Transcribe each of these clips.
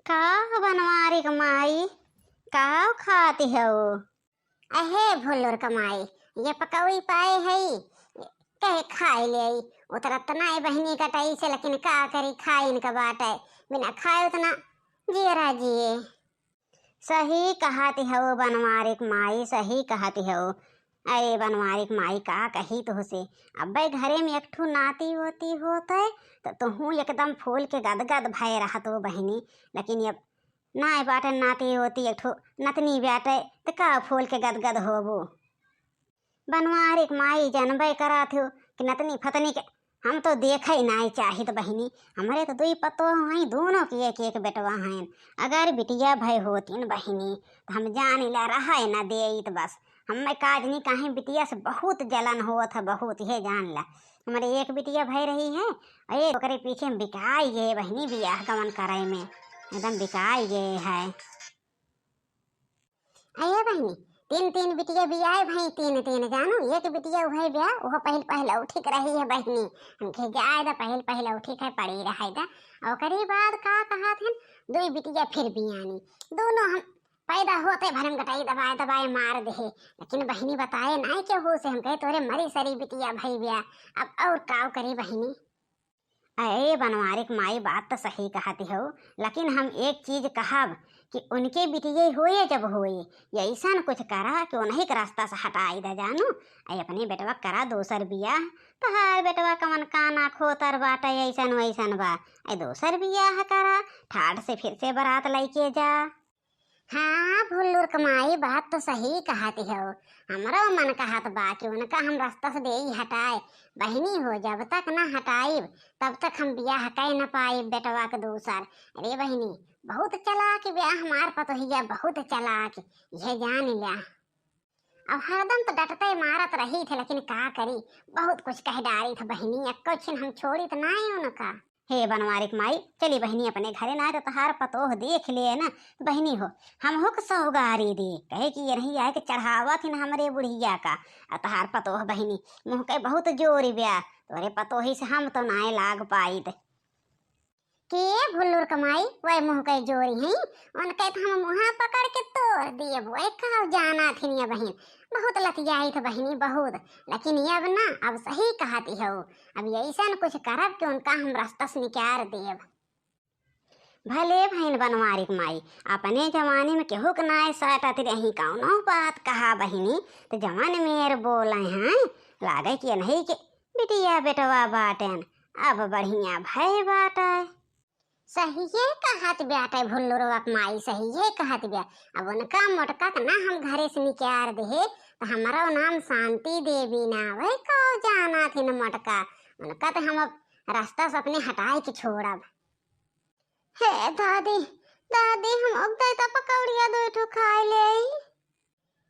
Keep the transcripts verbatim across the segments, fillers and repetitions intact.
का हो बनवारी क माई, का खाती हो? अहे भुल्लुर क माई, ये पकौड़ी पाए हई, कहे खाए लेई। उतरत त नाई बहिनी कटाई से, लेकिन का करी, खाए इनका बाटे, बिना खाए उतना जियरा जिए। सही कहत हऊ बनवारी क माई, सही कहत हऊ। अरे बनवारी क माई, का कही तुहसे, अब्बे घरे में एक ठू नाती ओती होत है, त तुहूँ एकदम फूल के गदगद भय रहत हो बहिनी। लेकिन अब नाय बाटे नाती ओती, एक ठू नतनी बाटे, त का फूल के गदगद होबो? बनवारी क माई, जानबे करत हो कि नतनी फतनी के हम तो देखे ही नाय चाहित बहिनी। हमरे तो दुई पतोह हैं, दोनों के एक एक बेटवा हैं। अगर बिटिया भय होतीन बहिनी, त हम जान ला रहे न देइत बस। हमें काजनी काहे बिटिया से बहुत जलन होत है, बहुत, ये जान ला। हमरे एक बिटिया भय रही है, अरे ओकरे पीछे हम बिकाई गए बहिनी, बियाह गवन करे में एकदम बिकाई गए है। अये बहिनी, तीन तीन बिटिया बियाहे भई, तीन तीन जानू, एक बिटिया उहे बिया, उहो पहिल पहिलौठी क रही है बहिनी। हमके जाए द, पहिल पहिलौठी क पड़ी रहे द। ओकरी बाद का कहत हन, दुई बिटिया फिर बियानी। दोनों हम पैदा होते भरम गटाई दबाए दबाए मार देहे। लेकिन बहिनी बताए नाई केहू से, हम कहे तोरे मरी सरी बिटिया भई बिया, अब और काव करी बहिनी। अरे बनवारी क माई, बात त सही कहती हो, लेकिन हम एक चीज कहब कि उनके बिटिये होए जब होए, ये ऐसन कुछ करा कि उन्हीं के रास्ता से हटाई दे जानू। अरे अपने बेटवा करा दोसर बियाह, तहार बेटवा कवन काना खोतर बाटे, ऐसन वैसन बा। अरे दोसर बियाह करा, ठाठ से फिर से बारात लइके जा। हाँ, भुल्लुर क माई, बात तो सही कहती हो। हमरो मन कहत बा कि उनका हम रास्ता से देई हटाए। बहिनी हो, जब तक ना हटाइब, तब तक हम बियाह कइ न पाइब बेटवा के दूसर। अरे बहिनी, बहुत चालाक बिया हमार पतोहिया, बहुत चालाक, यह जान ल्या। अब हरदम तो डटते मारत रही थे, लेकिन का करी, बहुत कुछ कह डारी थे बहिनी, एक्को छिन हम छोड़ी तो नाई उनका। हे बनवारी क माई, चली बहिनी अपने घरे, ना तो तहार पतोह देख ले ना। बहिनी हो, हमहू क सौगारी दे, कहे कि ये नहीं आए कि चढ़ावत हिन हमरे बुढ़िया का। आ तहार पतोह बहिनी, मुँह के बहुत जोर ब्या, तोरे पतोही से हम तो नाय लाग पाइत। के भुल्लुर क माई, वह मुँह के जोरी हैं, उनके तो हम मुँहा पकड़ के तोड़ दिए, वह का जाना थिन ये बहिन, बहुत लतियाई थे बहिनी, बहुत। लेकिन ये अब ना, अब सही कहती हो, अब ऐसन कुछ करब कि उनका हम रास्ता से निकार देब। भले बहिन बनवारी क माई, अपने जमाने में केहू के नाय साटत रही, कौनो बात कहा बहिनी, त जवन मेर बोले हैं, लागे कि नहीं के बिटिया बेटवा बाटेन, अब बढ़िया भय बाटे। सहिए कहत बाटे भुल्लुरवा क माई, सहिए कहत बा। अब उनका मोटका के ना हम घरे से निकार देहे, त हमरो नाम शांति देवी ना, वही कौ जाना थिन मोटका, उनका त हम अब रास्ता से अपने हटाए के छोड़ब। हे दादी, दादी, हम अब दे त पकौड़िया दो ठो खाए ले।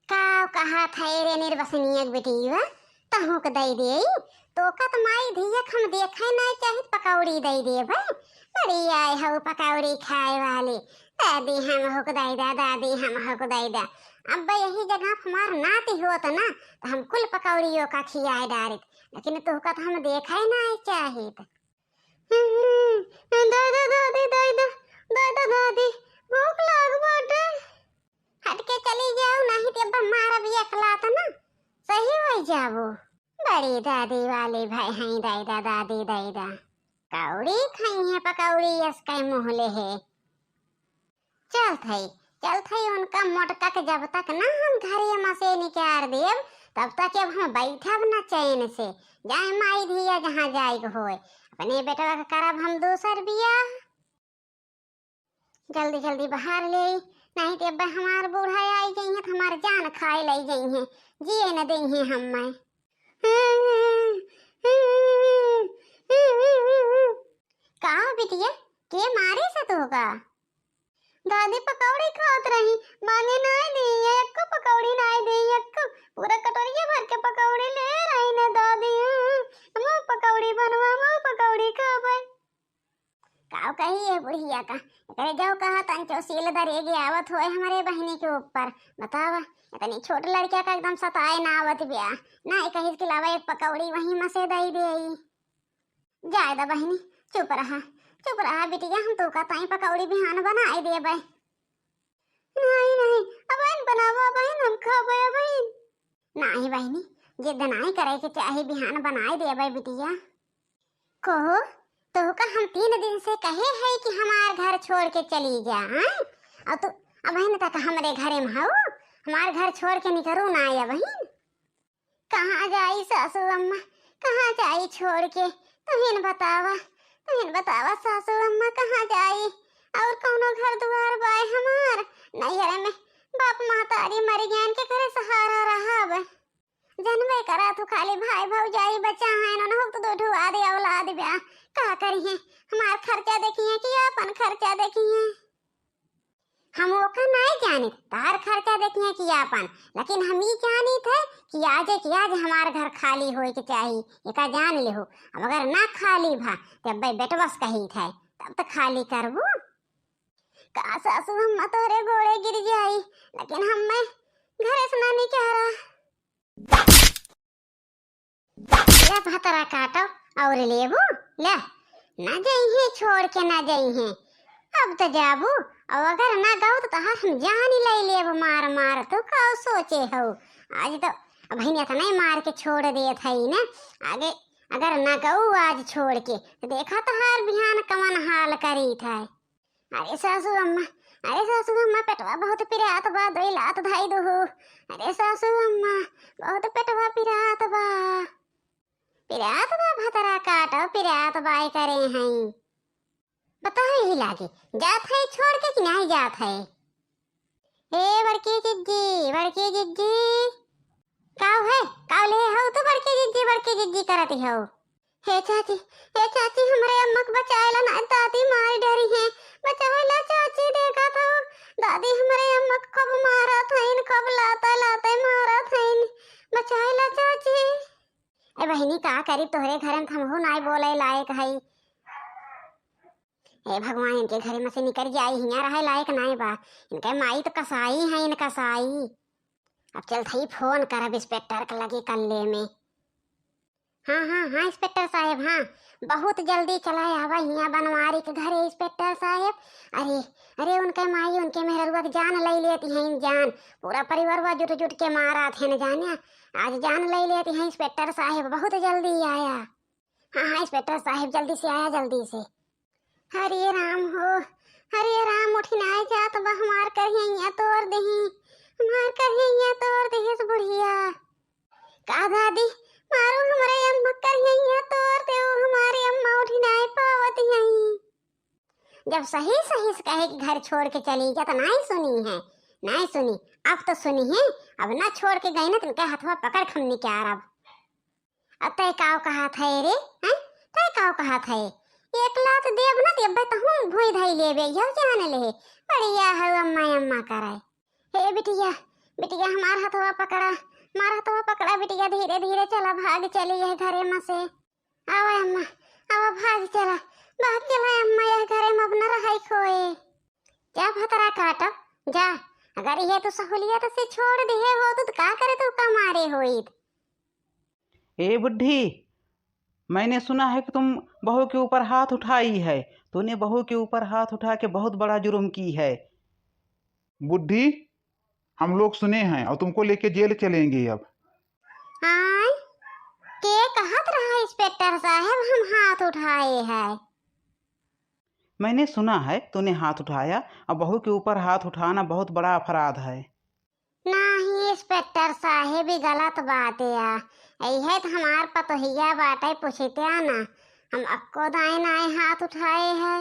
का कहत है रे निर्बसनिया के बेटीवा, तहूँ के दे दे। तोका त माई धिया के हम देखे नाई चाहित, पकौड़ी दे दे भाई। बड़ी आए हऊ पकौड़ी खाए वाली। दादी हम हुक दे दा, दादी हम हुक दे दा। अब यही जगह पे हमार नाती होत ना, त हम कुल पकौड़ियों का खियाए डारित, लेकिन तोका त हम देखे नाई चाहित। हम्म, दे दे दादी, दे दे, दे दे दादी, भूख लाग बाटे। हट के चली जाओ, नहीं ते अब मारब एक लात ना, सही हो जाबो। बड़ी दादी वाली भाई हैं, दे दे दादी, दे दे। कौड़ी खाई है पकौड़ी, यस के मुँह ले है। चलत हई, चलत हई, उनका मोटका के जब तक ना हम घरे में से निकार देब, तब तक अब हम बैठब ना चैन से। जाए माई धिया जहाँ जाए के होए, अपने बेटवा के करब हम दूसर बियाह। जल्दी जल्दी बहार ले, नहीं तो अब हमार बूढ़ा आई जइहें तो हमार जान खाए ले जइहें, जिए न देइहें हम मैं। का बिटिया, के मारे से तोहका? दादी पकौड़ी खात रही, माने नाय दी, एको पकौड़ी नाय दी, एको पूरा कटोरिया भर के पकौड़ी ले रही ने दादी। हम पकौड़ी बनवा, हम पकौड़ी खाबे। काव कही ये बुढ़िया का, एकरे जाओ कहा तंचो सील दरेगे आवत होए हमरे बहिनी के ऊपर। बतावा, इतनी छोट लड़किया का एकदम सताए ना आवत बिया, ना ही कहिस कि लावा एक पकौड़ी वहीं में से दई दे। जाए दा बहिनी, चुप रहा। चुप रहा बिटिया, हम तोका ताई पकौड़ी बिहान बनाई देबे। नहीं, नहीं, अबहिन बनावा, अबहिन हम खाबे, अबहिन। नाही बहिनी, जिद नाही करे के चाही, बिहान बनाई देबे बिटिया। कहो, तोहका हम तीन दिन से कहे है कि हमार घर छोड़ के चली जा, हैं? और तू अबहिन तक हमरे घरे में हऊ, हमार घर छोड़ के निकरू ना अबहिन। कहाँ जाई सासू अम्मा, कहाँ जाई छोड़ के? तुहिन बतावा, तुहिन बतावा सासू अम्मा, कहाँ जाई? और कौनो घर दुआर बाय हमार? नैहरे में बाप महतारी मरि गयन, के करे सहारा रहब? जनबे करा तू, खाली भाई भौजाई बचा हैं, उन्हों तो दो ठो आदि औलाद ब्या, का करिहें? हमार खर्चा देखिहें कि आपन खर्चा देखिहें? हम ओका नाई जानित, तहार खर्चा देखिहें कि आपन, लेकिन हम ई जानित है कि आजे के आज हमार घर खाली होए के चाही, एका जान लेहु। अब अगर ना खाली भा, तब बेटवस कहित है, तब तो खाली करबू। का सासू अम्मा तोहरे गोड़े गिर जाई, लेकिन हम्मे घरे से ना निकारा। ले भतरा काटो और लेबू, ले, ना जइहें, छोड़ के ना जइहें। अब तो जाबू, और अगर ना गऊ तो तहार हम जान ले लेब मार मार। तू का सोचे हो? आज तो अबहिन इतना ही मार के छोड़ देत है ना, आगे अगर ना गऊ आज छोड़ के, तो देखा तहार बिहान कवन हाल करीत है। अरे सासू अम्मा, अरे सासू अम्मा, पेटवा बहुत पिरात बा, दोई लात धाई दुहु। अरे सासू अम्मा, बहुत पेटवा पिरात बा। पिरात बा भतरा काटो, पिरात बाय करे हैं। बताओ यही लागे, जात है छोड़ के कि नहीं जात है? ए बड़की जिज्जी, बड़की जिज्जी। काव है? काव ले हो तू बड़की जिज्जी, बड़की जिज्जी करत हो? हे चाची, हे चाची, हमरे अम्मा के बचाए ला ना, दादी मार डरी है। बचाए ला चाची, देखा था दादी हमरे अम्मा के कब मारत हईन, कब लाते लाते मारत हईन। बचाए ला चाची। ए बहिनी, का करी, तोहरे घर में हमहू नाई बोले लायक हई। हे भगवान, इनके घरे में से निकल जाई, हियाँ रहे लायक नाई बा। इनके माई तो कसाई है, इनका साई। अब चल थई फोन करब इंस्पेक्टर के लगे कल्ले में। हाँ, हाँ, हाँ, इंस्पेक्टर साहेब, हाँ, बहुत जल्दी चला आवा हियाँ बनवारी के घरे इंस्पेक्टर साहेब। अरे, अरे, उनके माई, उनके मेहररुआ के जान लई लेती हैं, जान। पूरा परिवारवा जुट जुट के मारत हैं, जाने। आज जान लई लेती हैं इंस्पेक्टर साहेब, बहुत जल्दी आया। हाँ, हाँ, इंस्पेक्टर साहेब, जल्दी से आया, जल्दी से। हरे राम हो, हरे राम, उठिनाए जात बा, हमार करिहैया तोर देही, हमार करिहैया तोर देही से बुढ़िया। का दादी, मारू हमरे अम्मा करिहैया तोर देऊ, हमारी अम्मा उठिनाए पावत यहीं। जब सही सही से कहे कि घर छोड़ के चली जा, तो नाई सुनी है, नाई सुनी। अब तो सुनी है, अब ना छोड़ के गई ना, तो इनके हथवा पकड़ के हम निकारब। अब तय काव कहत है रे, हैं? तय काव कहत है? एक लात देब ना, देबे तो हम भुई धई लेबे, यह जान ले। बढ़िया है अम्मा, अम्मा करे। हे बिटिया, बिटिया, हमार हथवा पकड़ा, हमार हथवा पकड़ा बिटिया, धीरे धीरे चला, भाग चली यह घरे में से। आवा अम्मा, आवा, भाग चला, भाग चला अम्मा, यह घरे में अब न रहाई कोई। जा भतरा काटो, जा। अगर ये तो सहूलियत से छोड़ दिहे होत तो का करे तो का मारे होइत। ए बुढ़ी, मैंने सुना है कि तुम बहू के ऊपर हाथ उठाई है। तूने बहू के ऊपर हाथ उठा के बहुत बड़ा जुर्म की है। बुढ़ी, हम लोग सुने हैं और तुमको लेके जेल चलेंगे अब। आय, के कहत रहा इंस्पेक्टर साहब हम हाथ उठाए हैं? मैंने सुना है तूने हाथ उठाया, और बहू के ऊपर हाथ उठाना बहुत बड़ा अपराध है। नाही इंस्पेक्टर साहेब, ई गलत बात या। इहे त हमार पतोहिया बाटे, पूछित्या ना। हम अक्को दाएं नाएं हाथ उठाए है।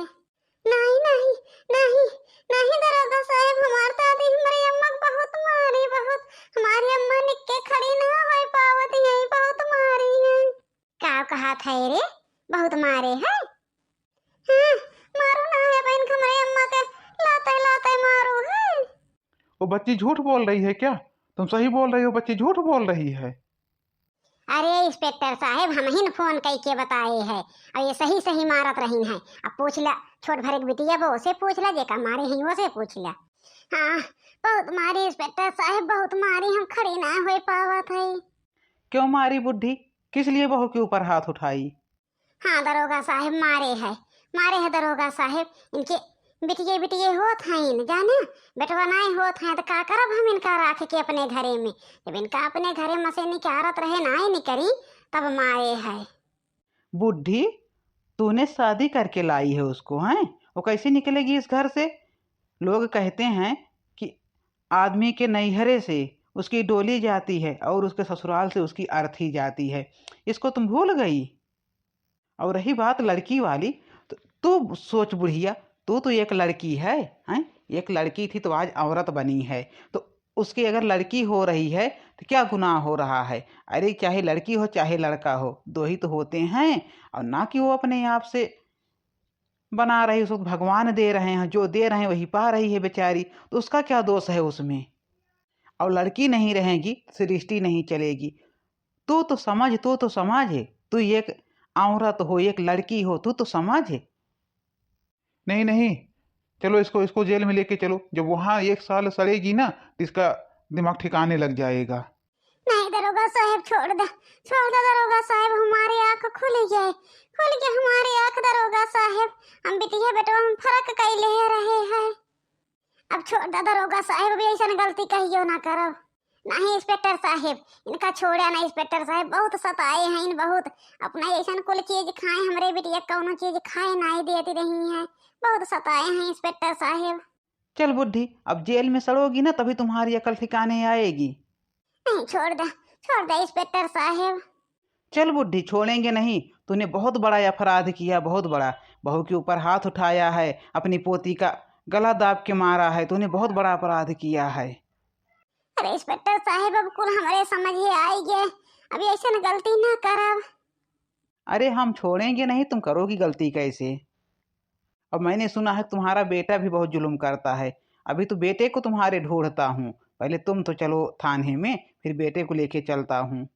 नाही, नाही, नाही, नाही दरोगा साहेब, हमार दादी हमरे अम्मा के बहुत मारी, बहुत। हमारी अम्मा निक्के खड़ी ना होई पावत है, बहुत मारी है। का कहत है रे? बहुत मारे है? हाँ, मारू ना है बहन, हमरे अम्मा के लाते लाते मारू है। वो बच्ची झूठ बोल रही है क्या? तुम सही बोल रही हो, बच्ची झूठ बोल रही है। अरे इंस्पेक्टर साहेब, हमहिन फोन कई के बताए है, और ये सही सही मारत रहीन है। अब पूछ ला, छोट भरे के बिटिया बो, उसे पूछ ला, जेका मारे हैं, वो से पूछ ला। हाँ, बहुत मारी इंस्पेक्टर साहेब, बहुत मारी, हम खड़ी ना होई पावत है। क्यों मारी बुढ़ी? किस लिए बहू के ऊपर हाथ उठाई? हाँ दरोगा साहेब, मारे है, मारे है दरोगा साहेब, इनके बिटिये बिटिये होत हैं, जाने, बेटवा नाई होत हैं, तो का करब हम इनका राख के अपने घरे में? जब इनका अपने घरे मसेनी के आरत रहे, नाई निकरी, तब मारे है। बुढ़ी, तूने शादी करके लाई है उसको, हैं? वो कैसे निकलेगी इस घर से? लोग कहते हैं कि आदमी के नैहरे से उसकी डोली जाती है और उसके ससुराल से उसकी अर्थी जाती है। इसको तुम भूल गई? और रही बात लड़की वाली, तो तू सोच बुढ़िया, तू तो एक लड़की है, हैं? एक लड़की थी तो आज औरत बनी है, तो उसकी अगर लड़की हो रही है तो क्या गुनाह हो रहा है? अरे, चाहे लड़की हो चाहे लड़का हो, दो ही तो होते हैं। और ना कि वो अपने आप से बना रही, उसको भगवान दे रहे हैं, जो दे रहे हैं वही पा रही है बेचारी, तो उसका क्या दोष है उसमें? और लड़की नहीं रहेगी, सृष्टि नहीं चलेगी। तू तो समझ, तू तो समझ है, तू एक औरत हो, एक लड़की हो, तू तो समझ है। नहीं, नहीं, चलो इसको, इसको जेल में लेके चलो। जब वहाँ एक साल सड़ेगी ना, तो इसका दिमाग ठिकाने लग जाएगा। नहीं दरोगा साहेब, छोड़ दे, छोड़ दे दरोगा साहेब, हमारी आँख खुल गई, खुल गई हमारी आँख दरोगा साहेब। हम बिटिया बेटवा में फर्क कैले रहे हैं। अब छोड़ दे दरोगा साहेब, अब ऐसन गलती कहियो ना करब। नहीं इंस्पेक्टर साहेब, इनका छोड़ा ना इंस्पेक्टर साहेब, बहुत सताए हैं इन, बहुत। अपना ऐसन कुल चीज खाए, हमरे बिटिया कौनो चीज खाए नहीं देती रही हैं, बहुत सताए हैं इंस्पेक्टर साहेब। चल बुढ़ी, अब जेल में सड़ोगी ना, तभी तुम्हारी अकल ठिकाने आएगी। नहीं, छोड़ दे, छोड़ दे इंस्पेक्टर साहेब। चल बुढ़ी, छोड़ेंगे नहीं, तूने बहुत बड़ा अपराध किया, बहुत बड़ा। बहू के ऊपर हाथ उठाया है, अपनी पोती का गला दाब के मारा है, तूने बहुत बड़ा अपराध किया है। अरे इंस्पेक्टर साहेब, अब कुल हमरे समझे आई गए, अब ऐसन गलती ना करब। अरे हम छोड़ेंगे नहीं, तुम करोगी गलती कैसे? अब मैंने सुना है तुम्हारा बेटा भी बहुत जुल्म करता है। अभी तो बेटे को तुम्हारे ढूंढता हूँ, पहले तुम तो चलो थाने में, फिर बेटे को लेके चलता हूँ।